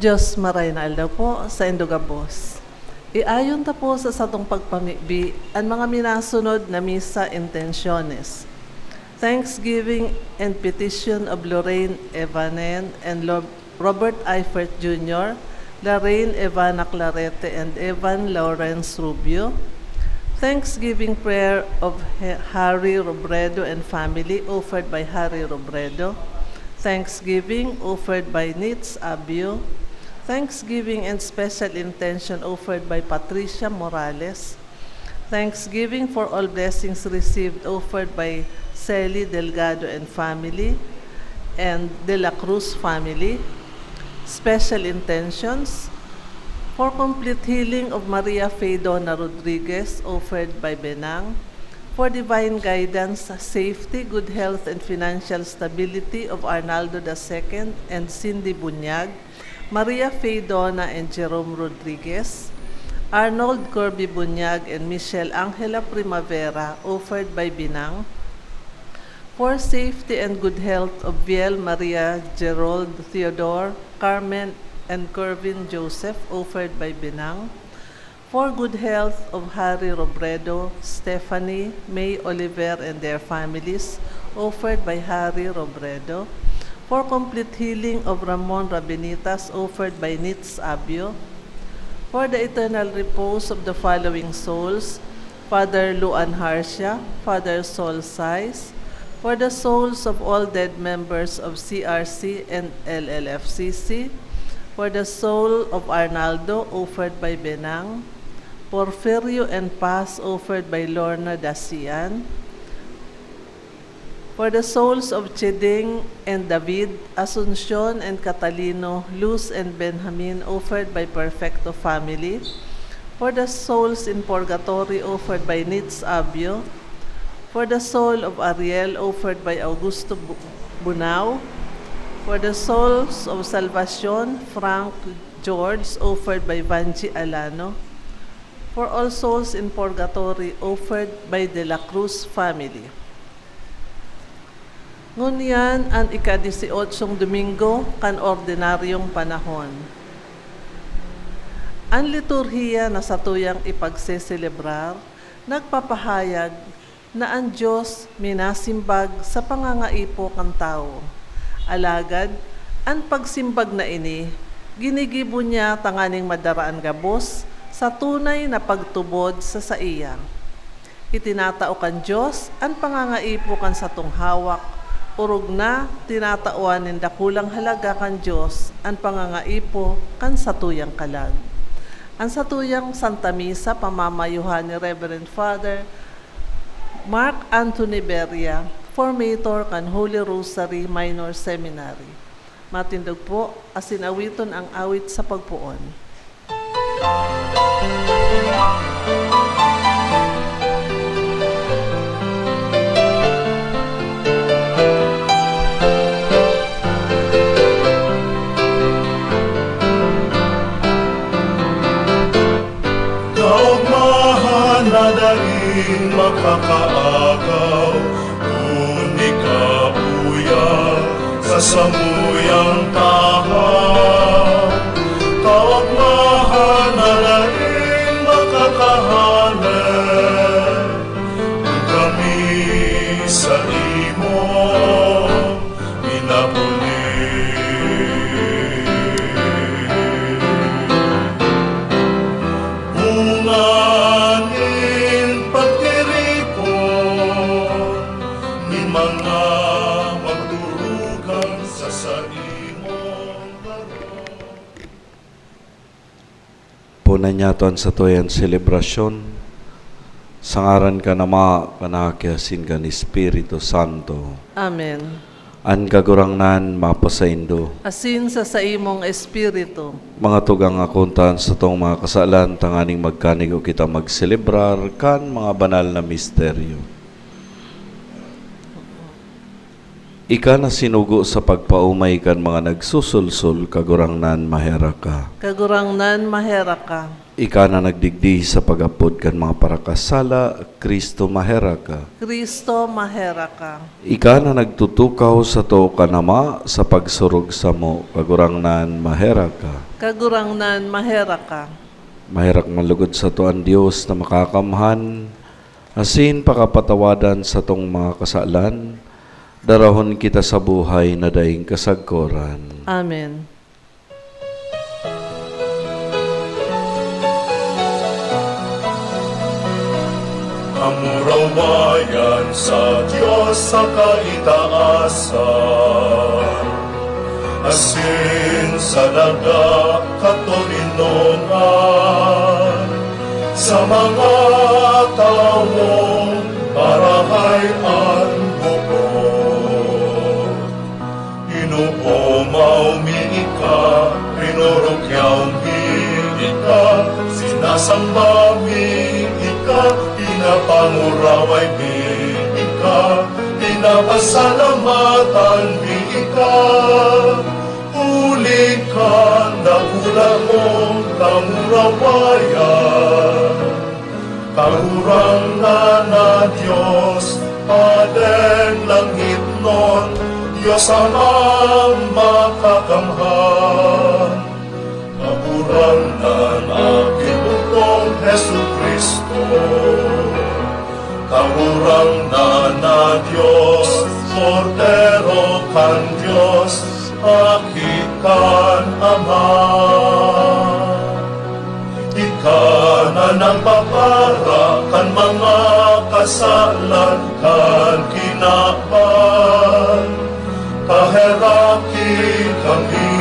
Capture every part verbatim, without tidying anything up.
Dios, maray na aldaw po sa indo gabos. Iayon ta po sa satong pagpamibi an mga minasunod na misa intenciones. Thanksgiving and petition of Lorraine Evanen and Lo-, Robert Eifert Junior, Lorraine Evana Clarete and Evan Lawrence Rubio. Thanksgiving prayer of He-, Harry Robredo and family, offered by Harry Robredo. Thanksgiving offered by Nitz Abio. Thanksgiving and special intention offered by Patricia Morales. Thanksgiving for all blessings received offered by Celi Delgado and family and De La Cruz family. Special intentions for complete healing of Maria Faye Dona Rodriguez, offered by Benang. For divine guidance, safety, good health, and financial stability of Arnaldo the second and Cindy Bunyag, Maria Faye Dona and Jerome Rodriguez, Arnold Kirby Bunyag and Michelle Angela Primavera, offered by Binang. For safety and good health of Viel Maria Gerold Theodore, Carmen and Kervin Joseph, offered by Binang. For good health of Harry Robredo, Stephanie, May Oliver, and their families, offered by Harry Robredo. For complete healing of Ramon Rabinitas, offered by Nitz Abio. For the eternal repose of the following souls: Father Luan Harcia, Father Sol Sais, for the souls of all dead members of C R C and L L F C C, for the soul of Arnaldo, offered by Benang, Porfirio and Paz, offered by Lorna Dacian, for the souls of Chedeng and David, Asuncion and Catalino, Luz and Benjamin, offered by Perfecto family, for the souls in purgatory, offered by Nitz Abio, for the soul of Ariel, offered by Augusto Bu-, Bunao, for the souls of Salvacion, Frank, George, offered by Vanji Alano, for all souls in purgatory, offered by De La Cruz family. Ngunyan an ika-disyotsyong Domingo kan ordinaryong panahon. An liturhiya na satuyang ipagseselebrar nagpapahayag na an Dios minasimbag sa pangangaipo kan tawo. Alagad, an pagsimbag na ini, ginigibo niya tanganing madara an gabos sa tunay na pagtubod sa saiya. Itinatao kan Dios an pangangaipo kan satong hawak, orog na tinatawan nin dakulang halaga kan Dios an pangangaipo kan satuyang kalag. An satuyang Santa Misa pamamayuhan ni Reverend Father Mark Anthony Beria, formator kan Holy Rosary Minor Seminary. Matindog po, asin awiton an awit sa pagpoon. Kaogmahan na daing makakaagaw, kundi kabuya sa samuyang tahaw. Kaogmahan na daing makakahanap, kami sa imo minapuli. Bunga nin pagtiripon nin mga magturugang sa saimong harong. Punan niyato an satuyang selebrasyon, sa ngaran kan Ama, kan Aki, asin kan Espiritu Santo. Amen. An Kagurangnan mapasaindo. Asin sa saimong espiritu. Mga tugang, akonta an satong mga kasalan, tanganing magkanigo kita magselebrar kan mga banal na misteryo. Ika na sinugo sa pagpaomay kan mga nagsusulsol, Kagurangnan, maherak ka. Kagurangnan, maherak ka. Ika na nagdigdi sa pag-apod kan mga parakasala, Kristo, maherak ka. Kristo, maherak ka. Ika na nagtutukaw sato kan Ama sa pagsurog samo, Kagurangnan, maherak ka. Kagurangnan, maherak ka. Maherak man lugod sato an Dios na makakamhan, asin pakapatawadan satong mga kasalan, darahon kita sa buhay na daing kasagkoran. Amen. Kamurawayan sa Dios sa kaitaasan, asin sa daga katoninongan, sa mga tawong marahay an boot. Inopomaw mi ika, rinorokyaw mi ika, sinasamba mi ika, pinapanguraway mi ika, pinapasalamatan mi ika. Huli kan dakula mong kamurawayan, Kagurangnan na Dios, Padeng langitnon, Dios Amang makakamhan, Kagurangnan na Aki bugtong Jesu-Cristo, Kagurangnan na Dios, Kordero kan Dios, Aki kan Ama. Ika na nagpapara kan mga kasalan kan kinaban, paheraki kami.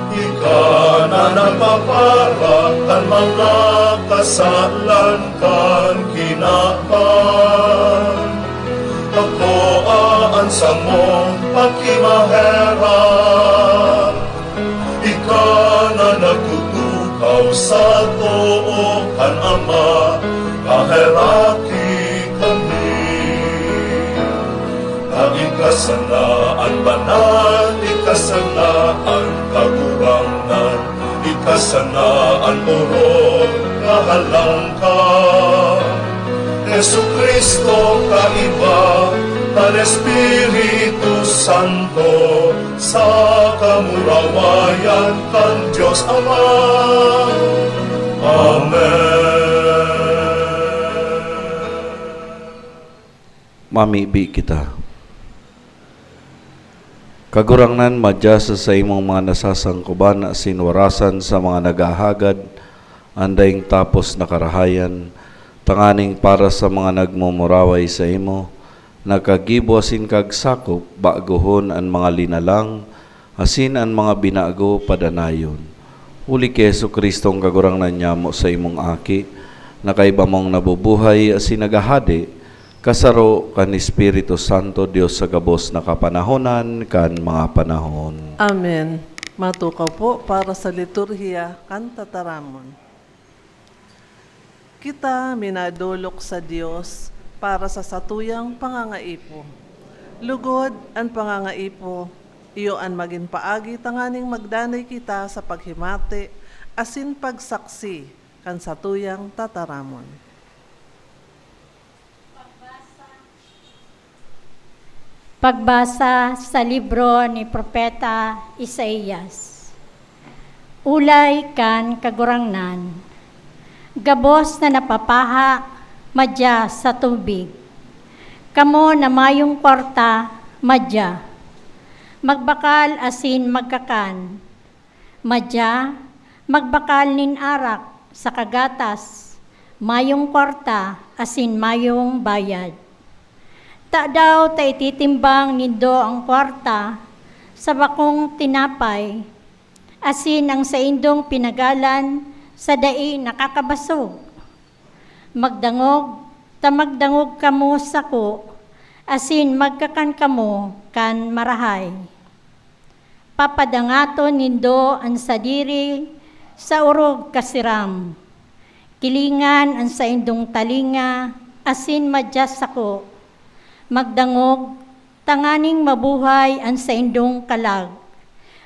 Ika na nagpapara kan mga kasalan kan kinaban, akoa an samong pakimaherak. Ika na nagtutukaw sa too kan Ama, paheraki kami. Na ika sana an banal, ika sana an kagurangnan, ika sana an orog na halangka. Jesu-Cristo, kaiba kan Espiritu Santo, sa kamurawayan kan Dios Ama. Amen. Mamibi kita. Kagurangnan, madya sa saimong mga nasasangkuban asin warasan sa mga naghahagad an daing tapos na karahayan, tanganing para sa mga nagmumuraway saimo, nagkagibo asin kagsakop, bagohon an mga linalang, asin an mga binago padanayon. Huli ki Jesu-Cristong Kagurangnan nyamo, saimong Aki, na kaiba mong nabubuhay asin naghahade, kasaro kan Espiritu Santo, Dios sa gabos na kapanahonan kan mga panahon. Amen. Matukaw po para sa liturhiya kan tataramon. Kita minadolok sa Dios para sa satuyang pangangaipo. Lugod, an pangangaipo, iyo an magin paagi tanganing magdanay kita sa paghimati asin pagsaksi kan satuyang tataramon. Pagbasa sa libro ni Propeta Isaias. Olay kan Kagurangnan, gabos na napapaha, madya sa tubig. Kamo na mayong kwarta, madya. Magbakal asin magkakan. Madya, magbakal nin arak saka gatas, mayong kwarta asin mayong bayad. Tadaw ta ititimbang nindo an kwarta sa bakong tinapay, asin an saindong pinagalan sa dai nakakabasog? Magdangog ta magdangog kamo sako, asin magkakan kamo kan marahay. Papadangaton nindo an sadiri sa orog kasiram. Kilingan an saindong talinga asin madya sako. Magdangog, tanganing mabuhay an saindong kalag.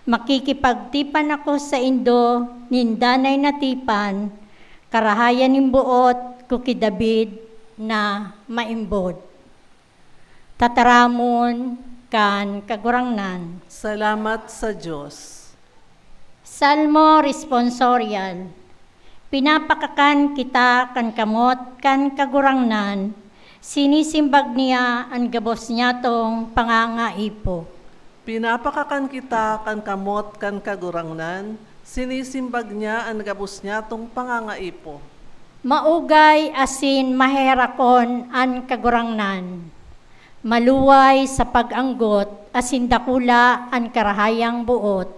Makikipagtipan ako saindo nin danay na tipan, karahayan nin boot ko ki David na maimbod. Tataramon kan Kagurangnan. Salamat sa Dios. Salmo Responsorial. Pinapakakan kita kan kamot kan Kagurangnan, sinisimbag niya an gabos niyatong pangangaipo. Pinapakakan kita kan kamot kan Kagurangnan, sinisimbag niya an gabos niyatong pangangaipo. Maugay asin maheherakon an Kagurangnan. Maluway sa pag-anggot asin dakula an karahayang boot.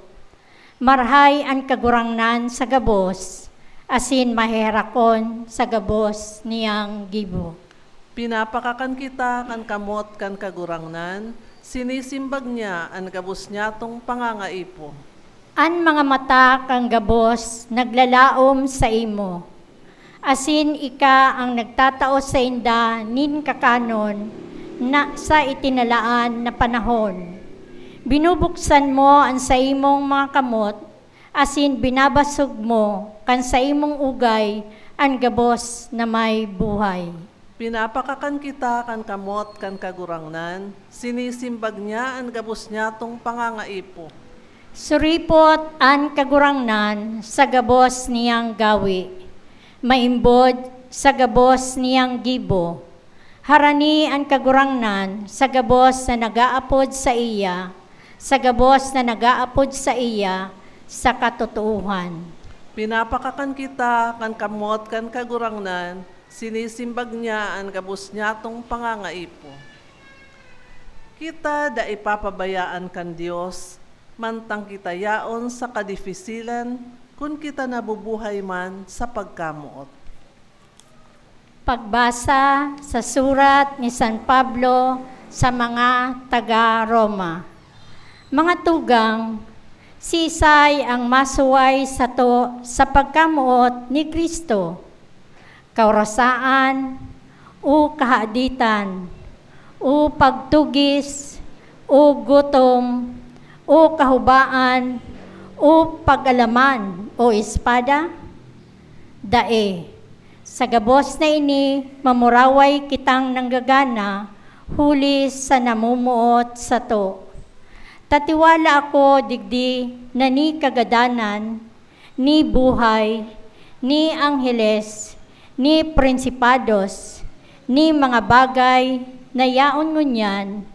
Marahay an Kagurangnan sa gabos, asin maheherakon sa gabos niyang gibo. Pinapakakan kita kan kamot kan Kagurangnan, sinisimbag niya an gabos niyatong pangangaipo. An mga mata kan gabos naglalaom saimo, asin ika an nagtatao sainda nin kakanon na sa itinalaan na panahon. Binubuksan mo an saimong mga kamot, asin binabasog mo kan saimong ugay an gabos na may buhay. Pinapakakan kita kan kamot kan Kagurangnan, sinisimbag niya an gabos niyatong pangangaipo. Suripot an Kagurangnan sa gabos niyang gawe, maimbod sa gabos niyang gibo. Harani an Kagurangnan sa gabos na nag-aapod saiya, sa gabos na nag-aapod saiya sa katotoohan. Pinapakakan kita kan kamot kan Kagurangnan, sinisimbag niya an gabos niyatong pangangaipo. Kita dai papabayaan kan Dios, mantang kita yaon sa kadifisilan, kun kita nabubuhay man sa pagkamoot. Pagbasa sa surat ni San Pablo sa mga taga Roma. Mga tugang, siisay ang masuway sato sa pagkamoot ni Cristo? Kaurasaan, o kahaditan, o pagtugis, o gutom, o kahubaan, o pag-alaman, o espada? Dai. Sa gabos na ini, mamuraway kitang nanggagana huli sa namumuot sato. Tatiwala ako digdi na ni kagadanan, ni buhay, ni angheles, ni prinsipados, ni mga bagay na yaon ngunyan,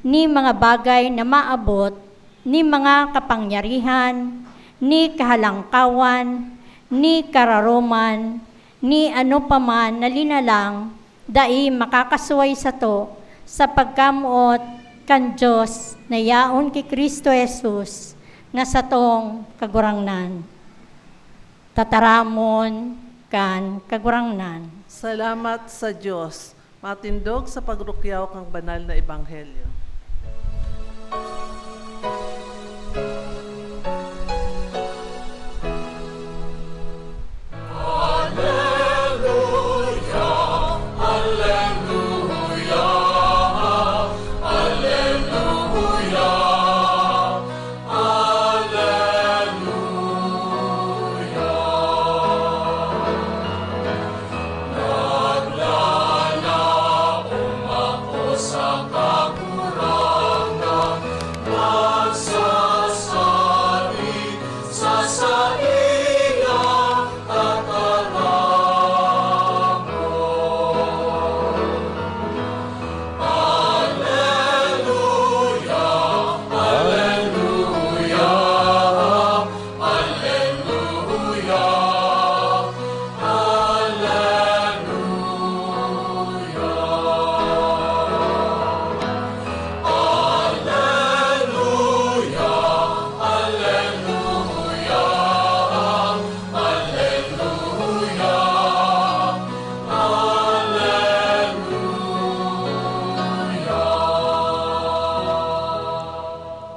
ni mga bagay na maabot, ni mga kapangyarihan, ni kahalangkawan, ni kararoman, ni ano pa man na linalang, dai makakasuway sato sa pagkamoot kan Dios na yaon ki Cristo Jesus na satong Kagurangnan. Tataramon kan Kagurangnan. Salamat sa Dios. Matindog sa pagrukyaw kan banal na ebanghelyo.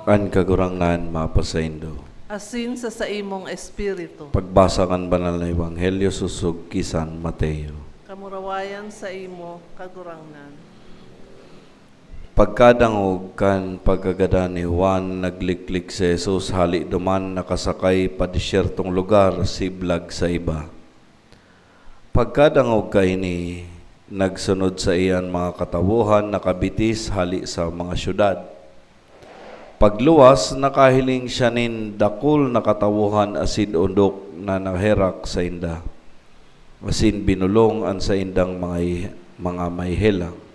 An Kagurangnan mapasaindo. Asin sa saimong espiritu. Pagbasa kan Banal na Ebanghelyo sosog ki San Mateo. Kamurawayan saimo, Kagurangnan. Pagkadangog kan pagkagadan ni Juan, nagliklik si Jesus hali duman, nakasakay pa desyertong lugar, siblag sa iba. Pagkadangog kaini, nagsunod saiya an mga katawohan na kabitis hali sa mga syudad. Pagluwas, nakahiling siya nin dakul na katawohan asin ondok na naherak sainda, asin binolong an saindang mga i-, mga may helang.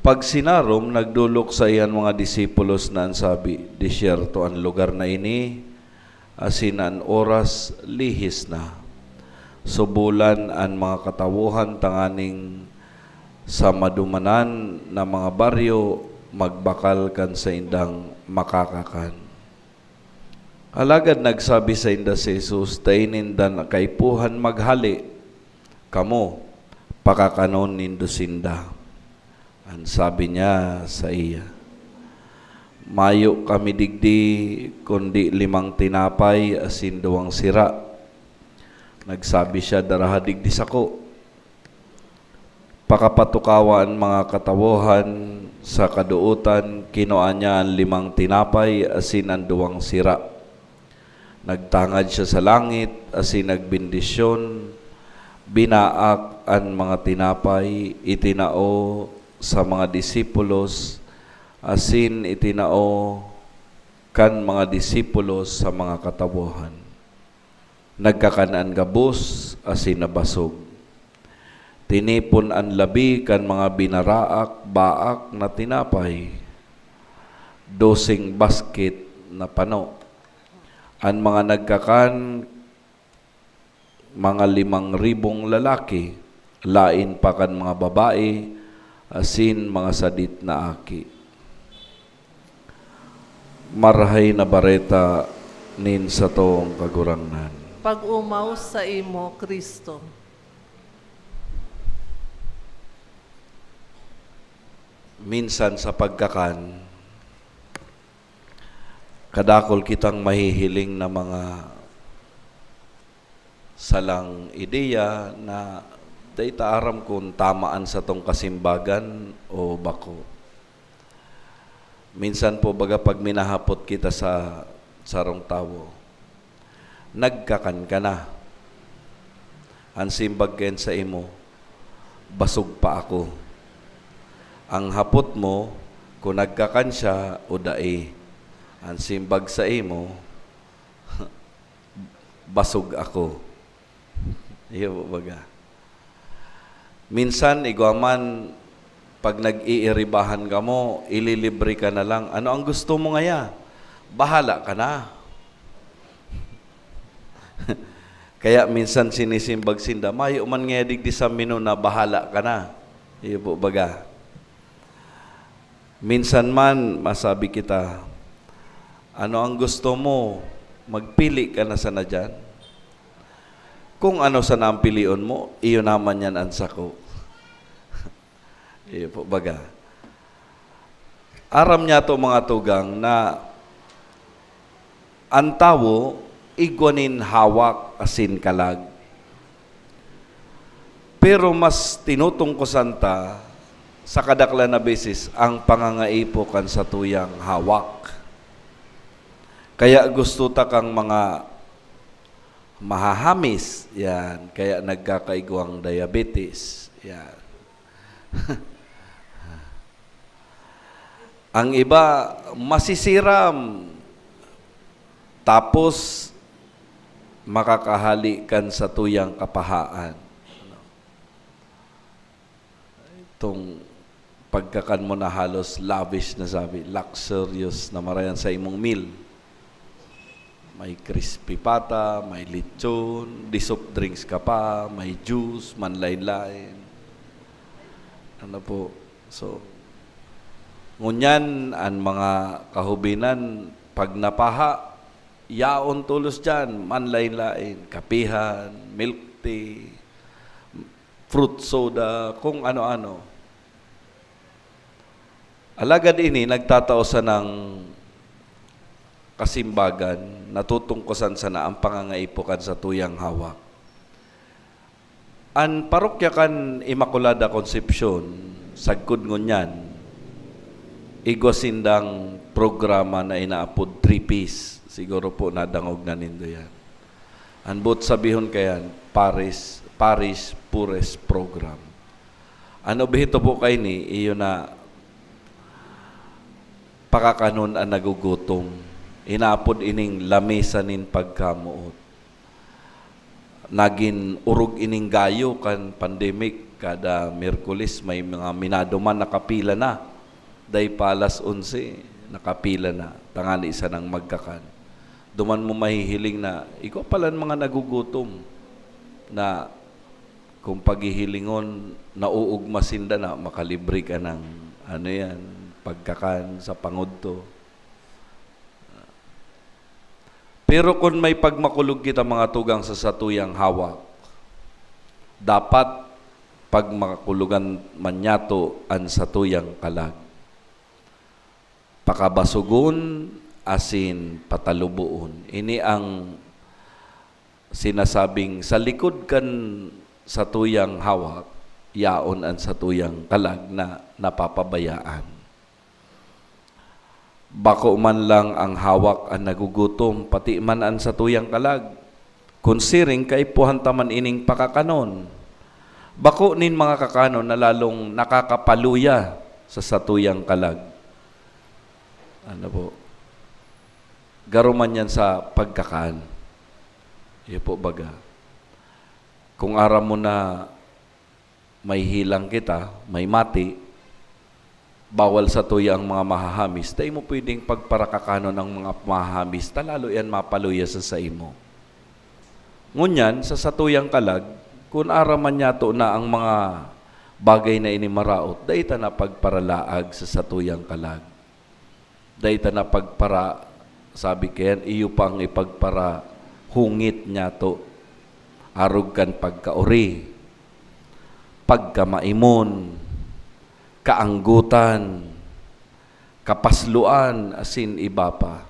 Pagsinarom, nagdolok saiya an mga disipulos na an sabi, "Desyerto an lugar na ini, asin an oras lihis na. Subolan an mga katawohan tanganing sa madumanan na mga baryo magbakal kan saindang makakakan." Alagad nagsabi sainda si Jesus, "Dai ninda kaipuhan maghale. Kamo, pakakanon nindo sinda." An sabi niya saiya, "Mayo kami digdi kundi limang tinapay asin duwang sira." Nagsabi siya, "Daraha digdi sako." Pakapatukawa an mga katawohan sa kadootan, kinua niya an limang tinapay asin an duwang sira. Nagtangad siya sa langit asin nagbendisyon, binaak an mga tinapay, itinao sa mga disipulos, asin itinao kan mga disipulos sa mga katawohan. Nagkakan an gabos asin nabasog. Tinipon an labi kan mga binaraak-baak na tinapay, doseng basket na pano. An mga nagkakan, mga limang ribong lalaki, laen pa kan mga babae asin mga sadit na aki. Marahay na Bareta nin satong Kagurangnan. Pag-omaw saimo, Cristo. Minsan sa pagkakan, kadakul kitang mahihiling na mga salang ideya na dai ta aram kun tama an satong kasimbagan o bako. Minsan po, baga, pag minahapot kita sa sarong tawo, "Nagkakan ka na?" An simbag kayan saimo, "Basog pa ako." Ang hapot mo, kun nagkakan siya o dai. An simbag saimo, "Basog ako." Iyo po baga. Minsan, igwa man, pag nag-iiribahan kamo, ililibre ka na lang. "Ano ang gusto mo ngaya? Bahala ka na." Kaya minsan sinisimbag sinda, "Mayo man ngaya digdi sa menu na bahala ka na." Iyo po baga. Minsan man, masabi kita, "Ano ang gusto mo? Magpili ka na sana diyan. Kung ano sana ang pilion mo, iyo naman yan ang sako." Iyo po, baga. Aram niyato, mga tugang, na an tawo igwa nin hawak asin kalag. Pero mas tinutungkosan ta sa kadaklan na beses ang pangangaipo kan satuyang hawak. Kaya gusto ta kang mga mahahamis, yan. Kaya nagkakaigwang diabetes, yan. Ang iba, masisiram, tapos makakahali kan satuyang kapahaan. Itong pagkakan mo na halos lavish na sabi, luxurious na marayan sa imong meal. May crispy pata, may lechon, di soft drinks ka pa, may juice, manlain-lain. Ano po? So, ngunyan, an mga kahubinan, pag napaha, yaon tolos diyan, manlain-lain, kapihan, milk tea, fruit soda, kung ano-ano. Alagad ini nagtatao sanang kasimbagan, natutungkosan sana ang pangangaipo kan satuyang hawak. An parokya kan Immaculada Concepcion, sagkod ngunyan, igwa sindang programa na inaapod Three Ps. Siguro po nadangog na nindo yan. An boot sabihon kayan, Parish, Parish Poorest Program. An obheto po kaini, iyo na pakakanon an nagugutom. Inaapod ining lamesa nin pagkamoot. Nagin orog ining gayo kan pandemic. Kada Miyerkules, may mga minaduman, nakapila na. Dai pa alas onse, nakapila na. Tangani sanang magkakan. Duman mo mahihiling na, igwa palan mga nagugutom na kung paghihilingon, nauugma sinda na makalibre ka ng, ano yan, pagkakan sa pangudto. Pero kun may pagmakulog kita, mga tugang, sa satuyang hawak, dapat pagmakulugan man niyato an satuyang kalag. Pakabasogon asin pataluboon. Ini ang sinasabing sa likod kan satuyang hawak, yaon an satuyang kalag na napapabayaan. Bako man lang ang hawak an nagugutom, pati man an satuyang kalag. Kun siring, kaipuhan ta man ining pakakanon. Bako nin mga kakanon na lalong nakakapaluya sa satuyang kalag. Ano po? Garo man yan sa pagkakan. Iyo po baga. Kung aram mo na may hilang kita, may mati, bawal satuya ang mga mahahamis, dai mo pwedeng pagparakakanon ang mga mahahamis, ta lalo yan mapaluya sa saimo. Ngunyan, sa satuyang kalag, kun aram man niyato na ang mga bagay na ini maraot, dai ta na pagparalaag sa satuyang kalag. Dai ta na pagpara-, sabi kayan, iyo pa ang ipagparahungit niyato, arog kan pagkaori, pagkamaimon, kaanggotan, kapasloan, asin iba pa.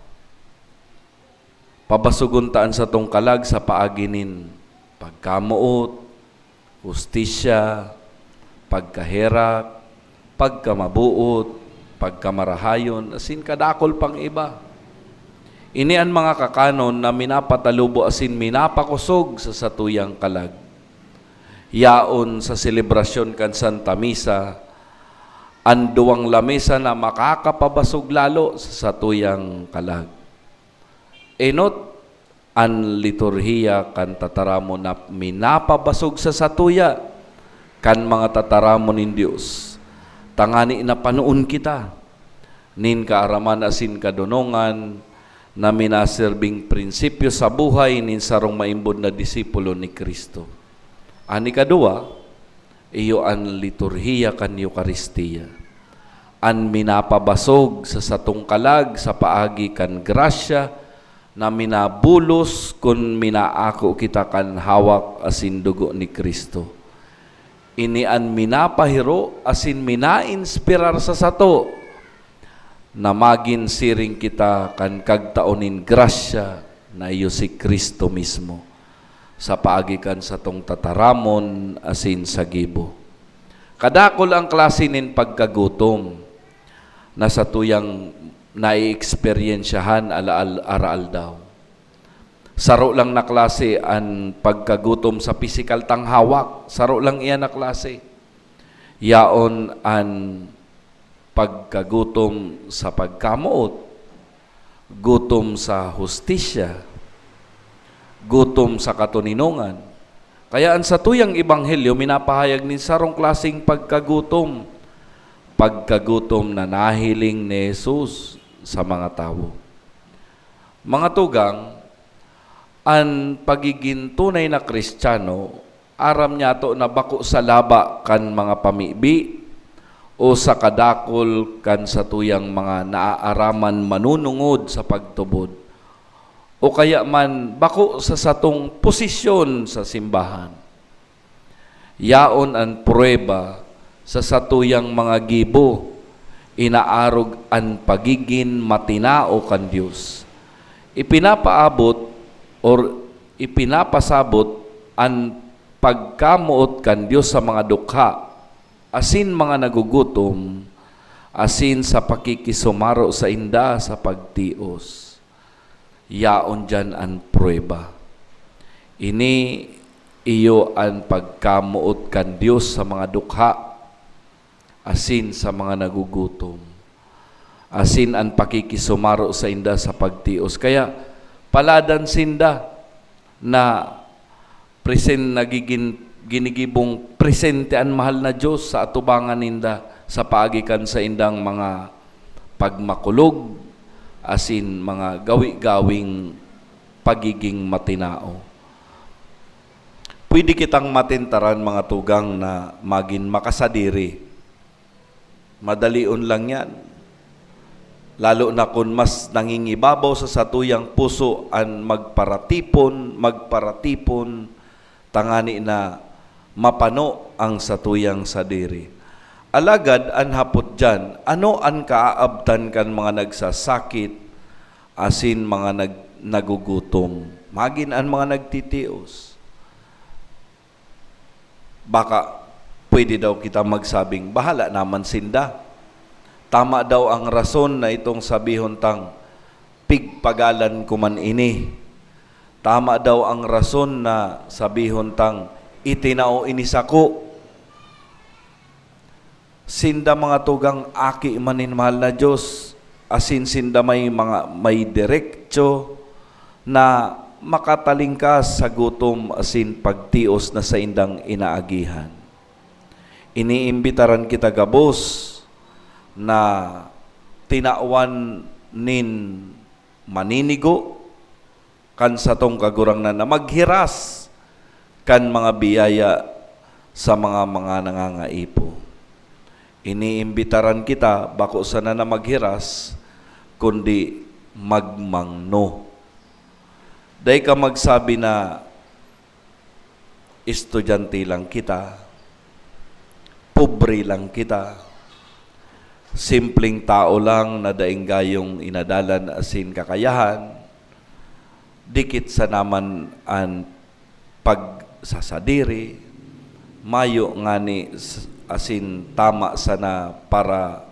Pabasogon ta an satong kalag sa paagi nin pagkamoot, hustisya, pagkaherak, pagkamaboot, pagkamarahayon, asin kadakul pang iba. Ini an mga kakanon na minapatalubo asin minapakosog sa satuyang kalag. Yaon sa selebrasyon kan Santa Misa, an duwang lamesa na makakapabasog lalo sa satuyang kalag. Enot an liturhiya kan tataramon na minapabasog sa satuya kan mga tataramon nin Dios, tangani na panoon kita nin kaaraman asin kadonongan na minaserbing prinsipyo sa buhay nin sarong maimbod na disipulo ni Cristo. An ikaduwa, iyo an liturhiya kan Eukaristia, an minapabasog sa satong kalag sa paagi kan grasya na minabulos kun minaako kita kan hawak asin dugo ni Cristo. Ini an minapahiro asin minainspirar sa sato na magin siring kita kan kagtao nin grasya na iyo si Cristo mismo, sa paagi kan satong tataramon asin sa gibo. Kadakul ang klase nin pagkagutom na satuyang naeeksperyensyahan ala-, al-, araaldaw. Saro lang na klase an pagkagutom sa pisikal tang hawak, saro lang iyan na klase. Yaon an pagkagutom sa pagkamoot, gutom sa hustisya, gutom sa katoninongan. Kaya an satuyang ebanghelyo minapahayag nin sarong klaseng pagkagutom, pagkagutom na nahiling ni Jesus sa mga tawo. Mga tugang, an pagigin tunay na Kristiyano, aram niyato na bako sa laba kan mga pamibi o sa kadakul kan satuyang mga naaaraman manunungod sa pagtubod, o kaya man bako sa satong posisyon sa simbahan. Yaon an prueba sa satuyang mga gibo, inaarog an pagigin matinao kan Dios. Ipinapaabot or ipinapasabot an pagkamoot kan Dios sa mga dukha asin mga nagugutom, asin sa pakikisumaro sainda sa pagtios. Yaon diyan an prueba. Ini iyo an pagkamoot kan Dios sa mga dukha asin sa mga nagugutom, asin an pakikisumaro sainda sa pagtios. Kaya paladan sinda na presen-, nagigin-, ginigibong presente an mahal na Dios sa atubangan ninda sa paagi kan saindang mga pagmakulog asin mga gawi-gawing pagiging matinao. Pwede kitang matentaran, mga tugang, na magin makasadiri. Madalion lang yan. Lalo na kun mas nangingibabaw sa satuyang puso an magparatipon, magparatipon, tangani na mapano ang satuyang sadiri. Alagad an hapot diyan, ano an kaaabtan kan mga nagsasakit asin mga nag-, nagugutom? Magin an mga nagtitios. Baka pwede daw kita magsabing, "Bahala naman sinda." Tama daw ang rason na itong sabihon tang, "Pigpagalan ko man ini." Tama daw ang rason na sabihon tang, "Itinao ini sako." Sinda, mga tugang, aki man nin mahal na Dios, asin sinda may mga, may derecho na makatalingkas sa gutom asin pagtios na saindang inaagihan. Iniimbitaran kita gabos na tinawan nin maninigo kan satong Kagurangnan na maghiras kan mga biyaya sa mga, mga nangangaipo. Iniimbitaran kita bako sana na maghiras, kundi magmangno. Dai ka magsabi na estudyante lang kita, pobre lang kita, simpleng tao lang na daing gayong inadalan asin kakayahan, dikit sana man an pagsasadiri, mayo ngani s-, asin tama sana para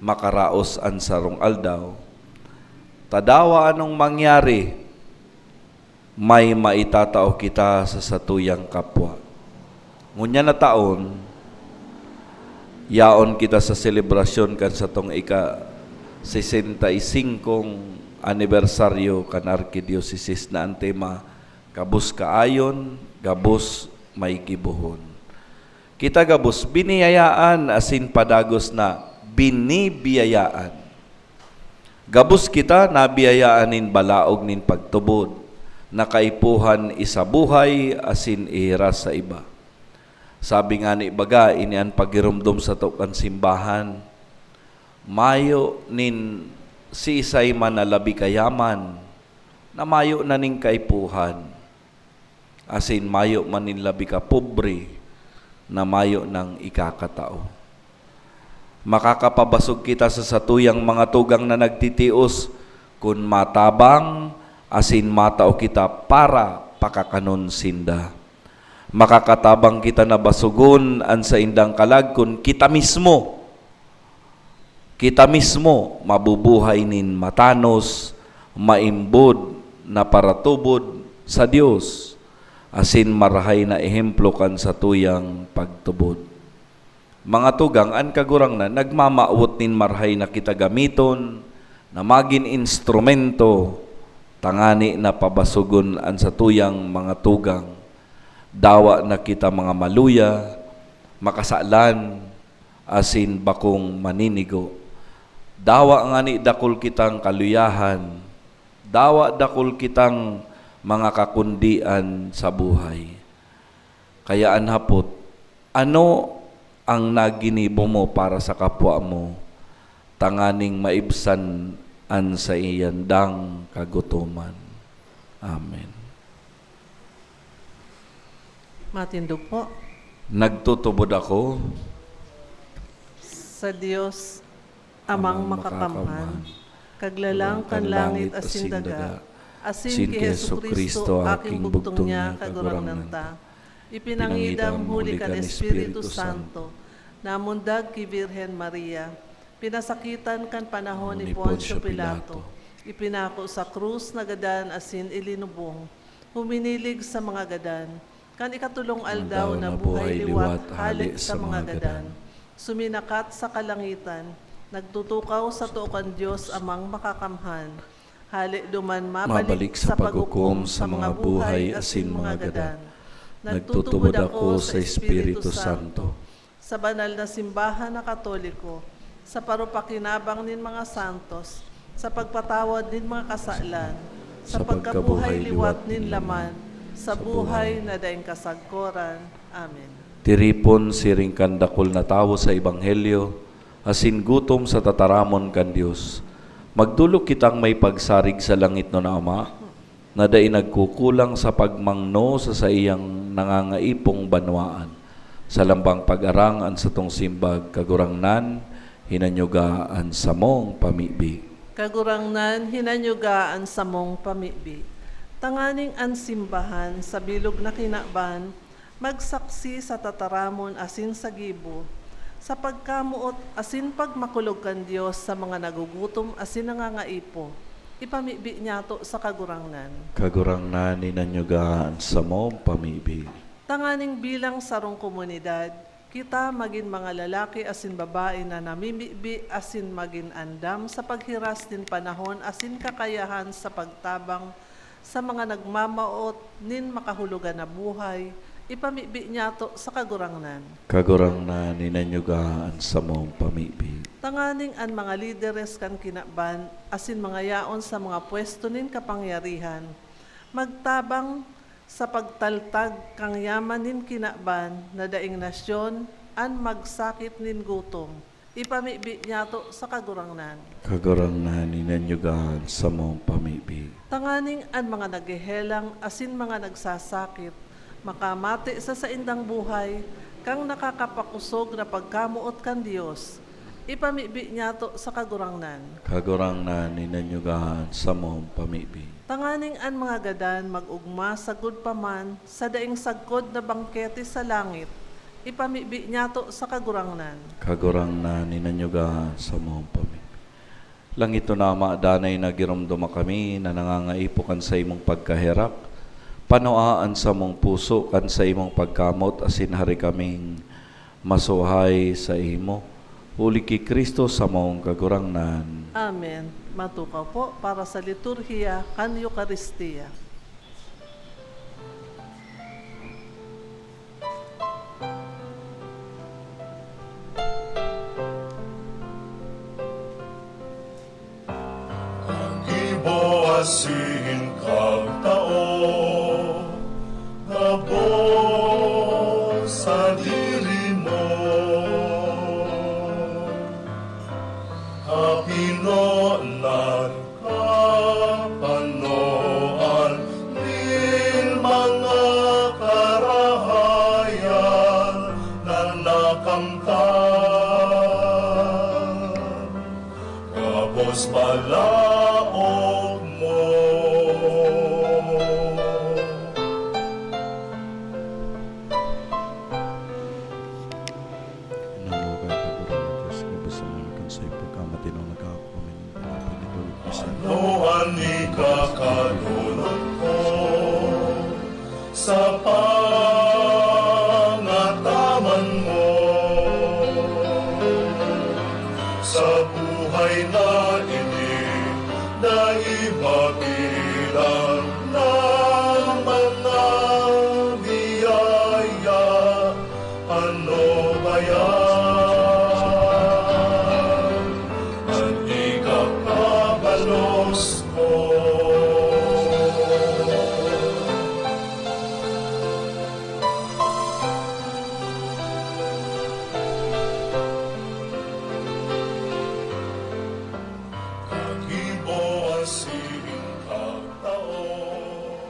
makaraos an sarong aldaw. Tadawa anong mangyari, may maitatao kita sa satuyang kapwa. Ngunyan na taon, yaon kita sa selebrasyon kan satong ika-sesenta y singkong anibersaryo kan Arkidiosesis na an tema, Gabos Kaayon, Gabos May Gibohon. Kita gabos biniyayaan asin padagos na binibiyayaan. Gabos kita nabiyayaan nin balaog nin pagtubod, na kaipuhan isabuhay asin ihiras sa iba. Sabi ngani baga, ini an paghiromdom sato kan simbahan, mayo nin siisay man na labi kayaman, na mayo na nin kaipuhan, asin mayo man nin labi ka pobre na mayo nang ikakatao. Makakapabasog kita sa satuyang mga tugang na nagtitios kun matabang asin matao kita para pakakanon sinda. Makakatabang kita na basogon an saindang kalag kun kita mismo, kita mismo mabubuhay nin matanos, maimbod na paratubod sa Dios, asin marahay na ehemplo kan satuyang pagtubod. Mga tugang, an Kagurangnan nagmamawot nin marahay na kita gamiton na magin instrumento tangani na pabasogon an satuyang mga tugang. Dawa na kita mga maluya, makasalan, asin bakong maninigo. Dawa ngani dakul kitang kaluyahan, dawa dakul kitang mga kakundian sa buhay. Kaya an hapot, ano ang naginibo mo para sa kapwa mo, tanganing maibsan an saiyang kagutoman? Amen. Matindog po. Nagtutubod ako sa Dios, Amang Amang Makakamhan, Makakamhan, Kaglalang kan langit asin daga, asin ki Jesu-Cristo, aking bugtong niya, Kagurangnan ta. Ipinangidam huli kan Espiritu Santo, namundag ki Birhen Maria, Pinasakitan kan panahon ni Poncio Pilato, ipinako sa krus, nagadan asin ilinubong, huminilig sa mga gadan. Kan ikatolong aldaw, nabuhay liwat hale sa mga gadan, suminakat sa kalangitan, nagtutukaw sa too kan Dios Amang Makakamhan. Hale duman mabalik sa paghukom sa mga buhay asin mga gadan. Nagtutubod ako sa Espiritu Santo, sa banal na simbahan na Katoliko, sa parupakinabang nin mga santos, sa pagpatawad nin mga kasalan, sa pagkabuhay liwat nin laman, sa buhay na daing kasagkoran. Amen. Tiripon siring kan dakul na tawo sa Ebanghelyo, asin gutom sa tataramon kan Dios, magdolok kitang may pagsarig sa langitnon na Ama, na dai nagkukulang sa pagmangno sa saiyang nangangaipong banwaan. Sa lambang pag-arang an satong simbag, Kagurangnan, hinanyuga an samong pamibi. Kagurangnan, hinanyuga an samong pamibi. Tanganing an simbahan sa bilog na kinaban magsaksi sa tataramon asin sa gibo, sa pagkamoot asin pagmakulog kan Dios sa mga nagugutom asin nangangaipo, ipamibi niyato sa Kagurangnan. Kagurangnan, hinanyuga an samong pamibi. Tanganing bilang sarong komunidad, kita magin mga lalaki asin babae na namimibi asin magin andam sa paghiras nin panahon asin kakayahan sa pagtabang sa mga nagmamawot nin makahulogan na buhay, ipamibi niyato sa Kagurangnan. Kagurangnan, hinanyuga an samong pamibi. Tanganing an mga lideres kan kinaban asin mga yaon sa mga pwesto nin kapangyarihan magtabang sa pagtaltag kan yaman nin kinaban na daing nasyon an magsakit nin gutom, ipamibi niyato sa Kagurangnan. Kagurangnan, hinanyuga an samong pamibi. Tanganing an mga naghehelang asin mga nagsasakit makamate sa saindang buhay kan nakakapakosog na pagkamoot kan Dios, ipamibi niyato sa Kagurangnan. Kagurangnan, hinanyuga an samong pamibi. Tanganing an mga gadan mag-ogma sagkod pa man sa daing sagkod na bangkete sa langit, ipamibi niyato sa Kagurangnan. Kagurangnan, hinanyuga an samong pamibi. Langitnon na Ama, danay na giromdoma kami na nangangaipo kan saimong pagkaherak. Panua an samong puso kan saimong pagkamot asin hari kaming masuhay saimo. Huli ki Cristo samong Kagurangnan. Amen. Matukaw po para sa liturhiya kan Eukaristia. Gibo asin kagtao, gabos sadiri mo. Kapinonan, kapanoan nin mga karahayan na nakamtan. Gabos balaog mo. Nangugay ka, Gurang Diyos, nga basta man kan sa ipagkamatinong nagkakakuha nin pagkapagitulog na sa Ano an ikakadulog ko sa pangataman mo? Sa buhay na ini, dai mabilang na mga biyaya. Ano ba yan? An ikakabalos ko. Kagibo an siring kang taon.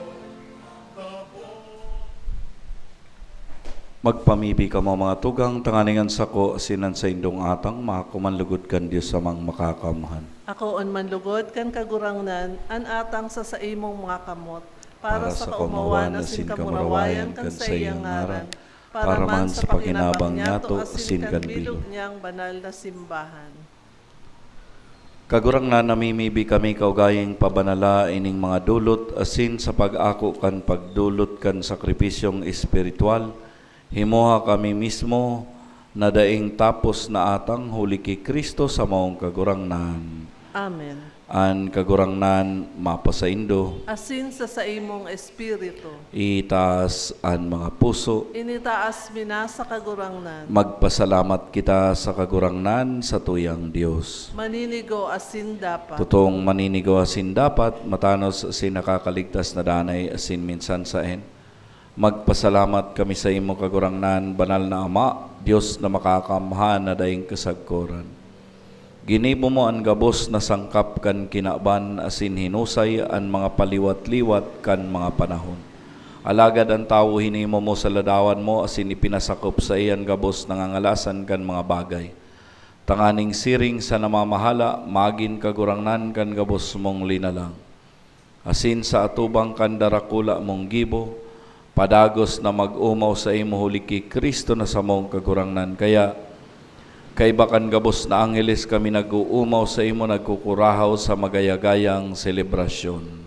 Magpamibi kamo, mga tugang, tanganing an sako asin an saindong atang maako man lugod kan Dios Amang Makakamhan. Akoon man lugod kan Kagurangnan an atang sa saimong mga kamot, para sa kaomawan asin kamurawayan kan saiyang ngaran, para man sa pakinabang niyato asin kan bilog niyang banal na simbahan. Kagurangnan, namimibi kami kaugaying pabanala ining mga dulot asin sa pag-ako kan pagdulot kan sakripisyong espiritual, himoha kami mismo na daing tapos na atang huli ki Cristo samong Kagurangnan. Amen. An Kagurangnan mapasaindo. Asin sa saimong espiritu. Itaas an mga puso. Initaas mi na sa Kagurangnan. Magpasalamat kita sa Kagurangnan, sa tuyang Dios. Maninigo asin dapat. Totoong maninigo asin dapat, matanos asin nakakaligtas na danay asin minsan saen. Magpasalamat kami saimo, Kagurangnan, banal na Ama, Dios na makakamhan na daing kasagkoran. Ginibo mo an gabos na sangkap kan kinaban asin hinusay an mga paliwat-liwat kan mga panahon. Alagad an tawo hinimo mo sa ladawan mo asin ipinasakop saiya an gabos na ngangalasan kan mga bagay, tanganing siring sa namamahala magin kagurangnan kan gabos mong linalang. Asin sa atubang kan darakula mong gibo, padagos na mag-omaw saimo huli ki Cristo na samong Kagurangnan. Kaya, kaiba kan gabos na angheles, kami nag-oomaw saimo, nagkukurahaw sa magayagayang selebrasyon.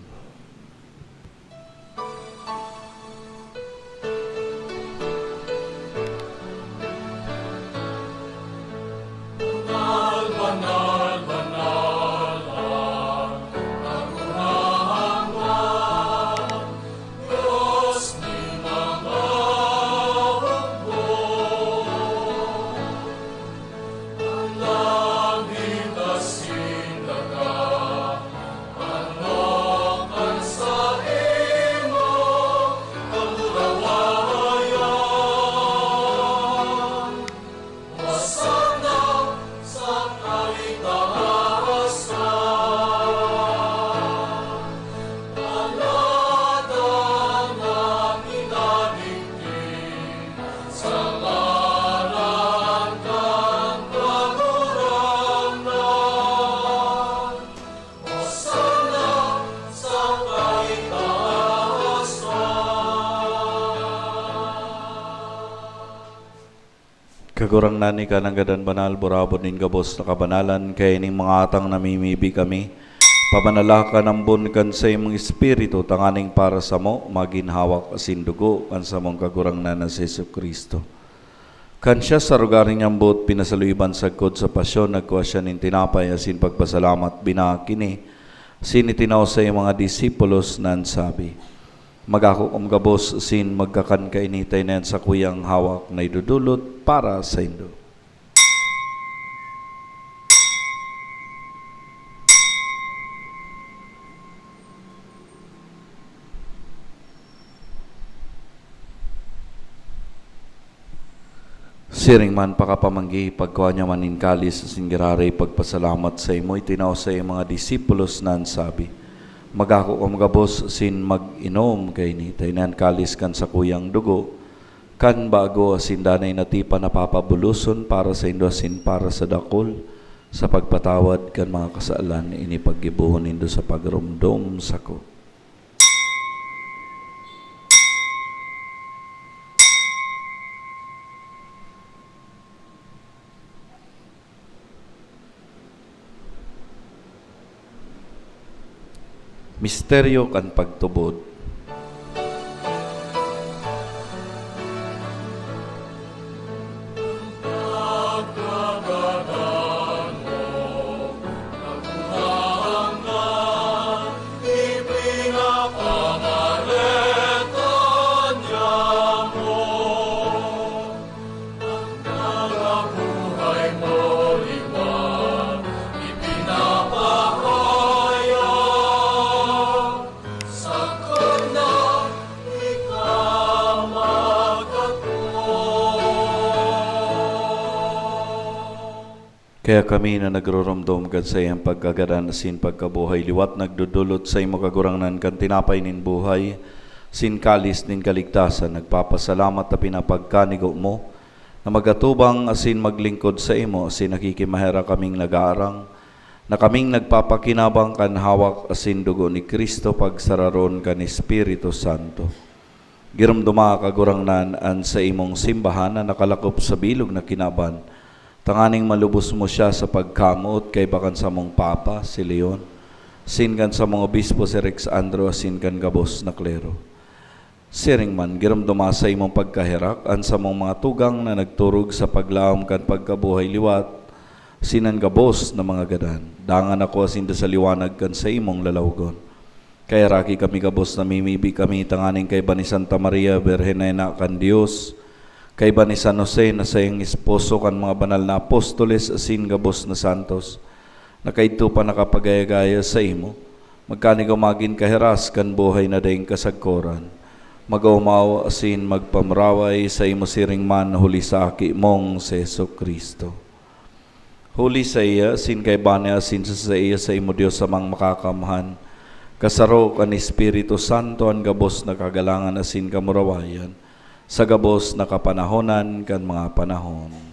Kagurangnan, ika nanggad an banal, burabod nin gabos na kabanalan, kaya ining mga atang namimibi kami, pabanalakan ambon kan saimong Espiritu, tanganing para samo magin hawak asin dugo kan samong Kagurangnan na si Jesu-Cristo. Kan siya sa rogaring niyang boot pinasaluiban sagkod sa pasyon, nagkua siya nin tinapay asin pagpasalamat, binaak ini, asin itinao sa iyang mga disipulos na nagsabi, "Mag-ako kamo gabos asin magkakan kaini, ta ini an sakuyang hawak na idodolot para saindo." Siring man pakapamanggi, pagkua niya man nin kalis asin giraray pagpasalamat saimo, itinao sa iyang mga disipulos na nagsabi, "Mag-ako kamo gabos asin mag-inom kaini, ta ini an kalis kan sakuyang dugo, kan bago asin danay na tipan na papabuloson para saindo asin para sa dakul, sa pagpatawad kan mga kasalan. Ini paggibohon nindo sa pagromdom sako." Misteryo kan pagtubod. Kaya kami na nagroromdom kan saiyang pagkagadan asin pagkabuhay liwat, nagdodolot saimo, Kagurangnan, kan tinapay nin buhay, asin kalis nin kaligtasan, nagpapasalamat ta pinapagkanigo mo na mag-atubang asin maglingkod saimo, asin nakikimaherak kaming nag-aarang na kaming nagpapakinabang kan hawak asin dugo ni Cristo pagsararon kan Espiritu Santo. Giromdoma, Kagurangnan, an saimong simbahan na nakalakop sa bilog na kinaban, Tanganing malubos mo siya sa pagkamoot kaiba kan samong Papa, si Leon, asin kan samong Obispo, si Rex Andro, asin kan gabos na klero. Siring man, giromdoma sa imong pagkaherak an samong mga tugang na nagturog sa paglaom kan pagkabuhay liwat, asin an gabos na mga gadan. Dangan ako asin da sa liwanag kan saimong lalawgon. Kaya raki kami gabos, namimibi kami tanganing kaiba ni Santa Maria, Birhen na Ina kan Dios, kaiba ni San Jose na saiyang esposo, kan mga banal na apostoles asin gabos na santos, na kaidto pa nakapagaya-gaya saimo, magkanigwa magin kahiras kan buhay na daing kasagkoran. Mag-omaw asin magpamuraway saimo siring man huli sa Aki mong si Jesu-Cristo. Huli saiya, asin kaiba niya, asin sa saiya, saimo Dios Amang Makakamhan, kasaro kan Espiritu Santo, an gabos na kagalangan asin kamurawayan, sa gabos na kapanahonan kan mga panahon.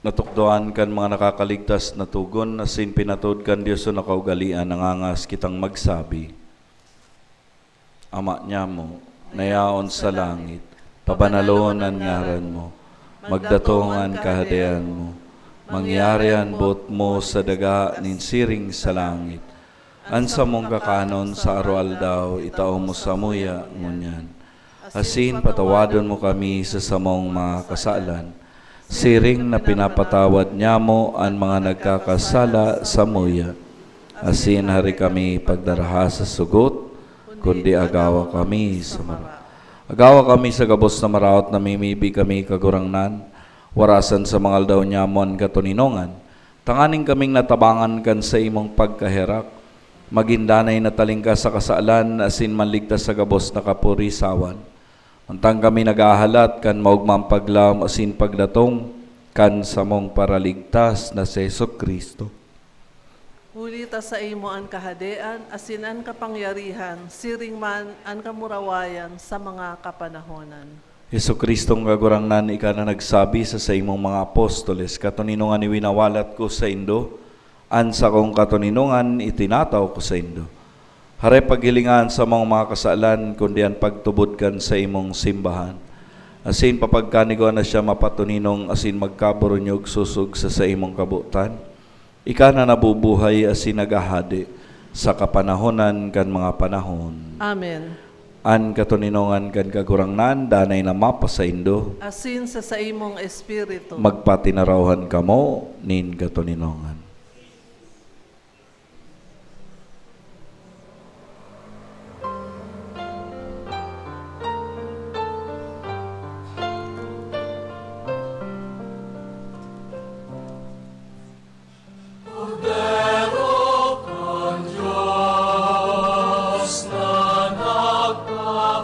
Natukdoan kan mga nakakaligtas na togon, asin pinatod kan Dios na kaugalean, nangangas kitang magsabi, Ama nyamo, na yaon sa langit, pabanalon an ngaran mo. Magdatong an Kahadean mo. Mangyari an boot mo sa daga nin siring sa langit. An samong kakanon sa aroaldaw, itao mo samuya ngunyan. Asin patawadon mo kami sa samong mga kasalan, siring na pinapatawad nyamo an mga nagkakasala samuya. Asin hari kami pagdaraha sa sugot, kundi agawa kami sa mara-, agawa kami sa gabos na maraot, namimibi kami, Kagurangnan, warasan sa mga aldaw nyamo an katoninongan, tanganing kaming natabangan kan saimong pagkaherak, magin danay na talingkas sa kasalan, asin manligtas sa gabos na kapurisawan. Mantang kami naghahalat kan maogmang paglaom asin pagdatong kan samong Paraligtas na si Jesu-Cristo. Huli ta saimo an kahadean asin an kapangyarihan, siring man an kamurawayan sa mga kapanahonan. Jesu-Cristong Kagurangnan, ika na nagsabi sa saimong mga apostoles, "Katoninongan iwinawalat ko saindo, an sakong katoninongan itinataw ko saindo." Haray paghilinga an samong mga kasalan, kundi an pagtubod kan saimong simbahan. Asin papagkanigwa na siya mapatoninong asin magkaburunyog sosog sa saimong kabotan. Ika na nabubuhay asin naghahade sa kapanahonan kan mga panahon. Amen. An katoninongan kan Kagurangnan danay na mapasaindo. Asin sa saimong espiritu. Magpatinarawan kamo nin katoninongan. Kordero kan Dios na nagpaparao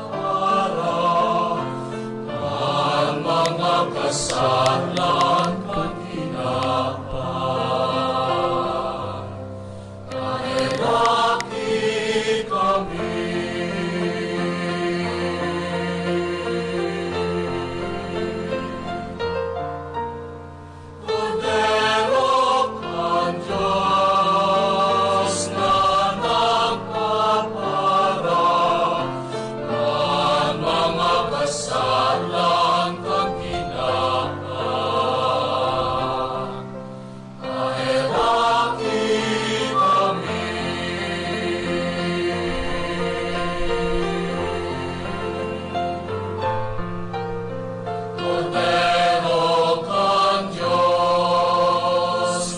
kan mga kasalan kan kinaban, kaheraki kami. Kordero kan Dios na nagpaparao kan mga kasalan kan kinaban, kaheraki kami. Kordero kan Dios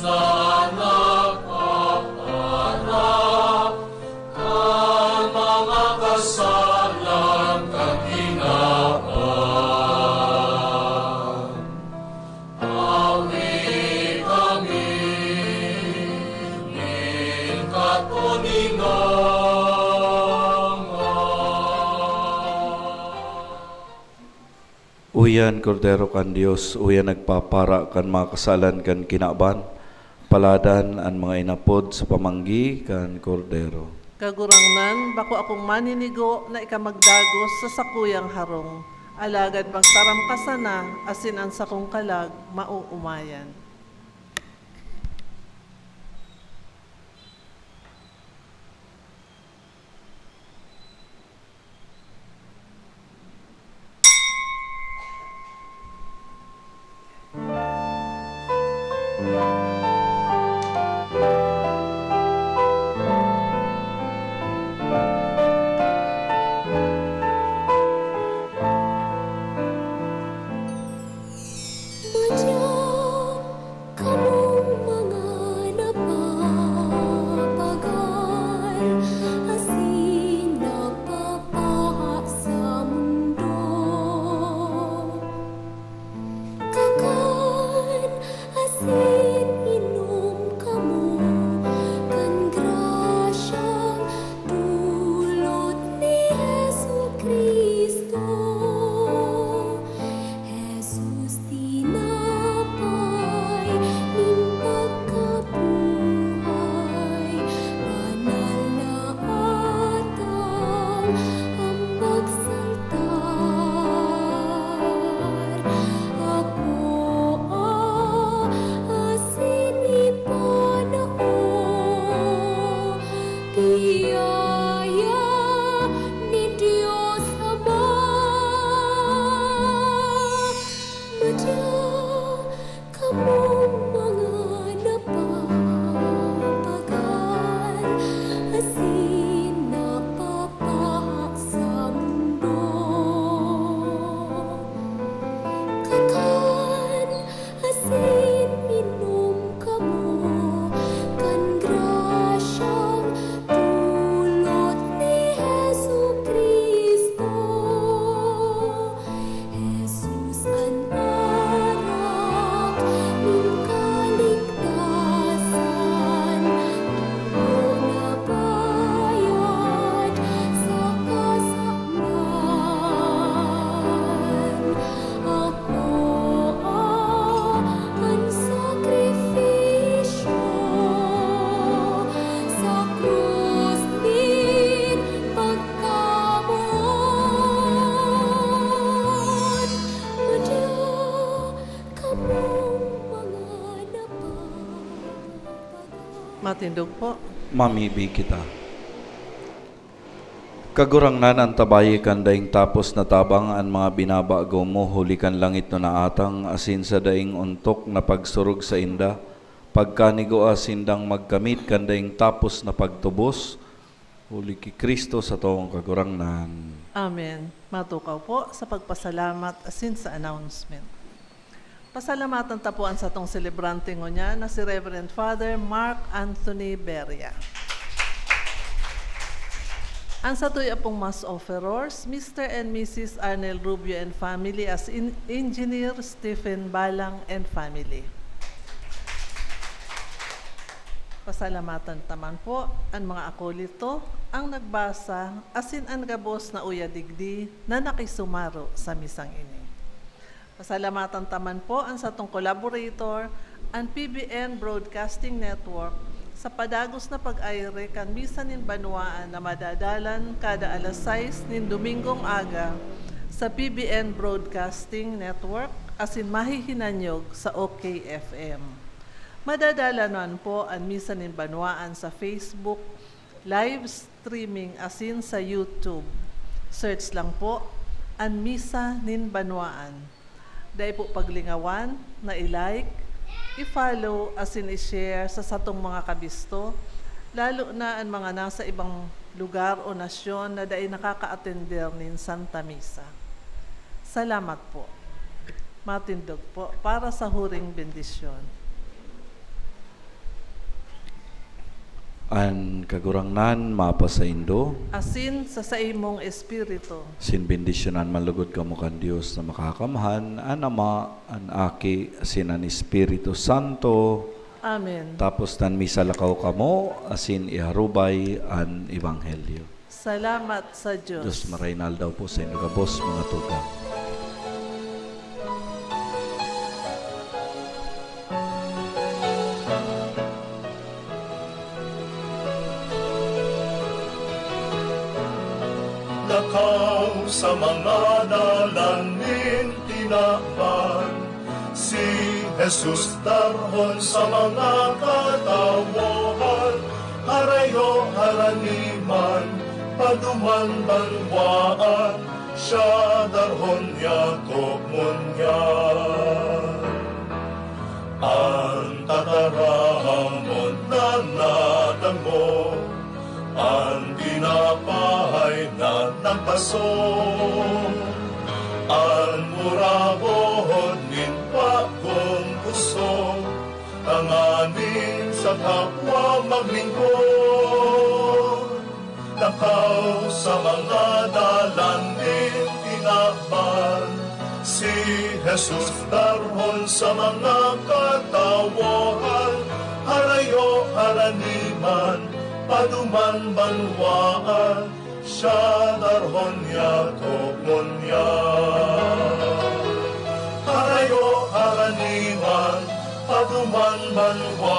na nagpaparao kan mga kasalan kan kinaban, Uyan, Kordero kan Dios, uyan nagpapara kan mga kasalan kan kinaban, paladan an mga inapod sa pamanggi kan Kordero. Kagurangnan, bako akong maninigo na ika magdagos sa sakuyang harong, alagad magtaram ka sana, asin an sakong kalag maoomayan. Madya kamong mga napapagal asin nagpapaha sa mundo. Kakan asin inom kamo kan grasyang dulot ni Jesu-Cristo. Jesus, tinapay nin pagkabuhay, banal na atang an pagsaltar. Akoa asin ipanao, biyaya nin Dios Ama. Madya kamong mga napapagal asin napapaha sa mundo. Kakan asin inom kamo kan grasyang dulot ni Jesu-Cristo. Jesus an arak nin kaligtasan, dugo na bayad sa kasalan. Akoa an sakripisyo sa krus nin pagkamoot. Madya kamong mga napapagal. Matindog po. Mamibi kita. Kagurangnan, antabayi kan daing tapos na tabang an mga binabago mo huli kan langit na naatang, asin sa daing ontok na pagsurog sainda, pagkanigua sindang magkamit kan daing tapos na pagtubos, huli ki Cristo satong Kagurangnan. Amen. Matukaw po sa pagpasalamat asin sa announcement. Pasalamatan ta po an satong selebrante ngunyan na si Reverend Father Mark Anthony Beria. An satuya pong mass offerors, Mister and Missus Arnel Rubio and family, as in, Engineer Stephen Balang and family. Pasalamatan ta man po an mga akolito, ang nagbasa, asin an gabos na uya digdi na nakisumaro sa misang ini. Pasalamatan ta man po an satong collaborator, an P B N Broadcasting Network, sa padagos na pag-aire kan Misa nin Banwaan na madadalan kada alas sais nin Domingong aga sa P B N Broadcasting Network asin mahihinanyog sa O K F M. Madadalan man po an Misa nin Banwaan sa Facebook, live streaming asin sa YouTube. Search lang po, an Misa nin Banwaan. Dai po paglingawan na i-like, i-follow asin i-share sa satong mga kabisto, lalo na an mga nasa ibang lugar o nasyon na dai nakakaatender nin Santa Misa. Salamat po. Matindog po para sa huring bendisyon. An Kagurangnan mapasaindo. Asin sa saimong espiritu. Sin bendisyonan man lugod kamo kan Dios na Makakamhan, an Ama, an Aki, asin an Espiritu Santo. Amen. Tapos nan misa, lakaw kamo, asin iharubay an Ebanghelyo. Salamat sa Diyos. Diyos marahay na aldaw po saindo gabos, mga tugang. Sa mga dalan nin tinaban, si Jesus darhon sa mga katawohan, harayo harani man, paduman banwaan, siya darhon niya tokmon niya. An tataramon na nadangog, an tinapay na nagpaso, an muragot nin bagong puso, tanganing sa kapwa maglingkod. Lakaw sa mga dalan nin tinaban, si Jesus darhon sa mga katawohan, harayo harani man, paduman banwaan, siya darhon niya tokmon niya. Harayo harani man, paduman banwaan,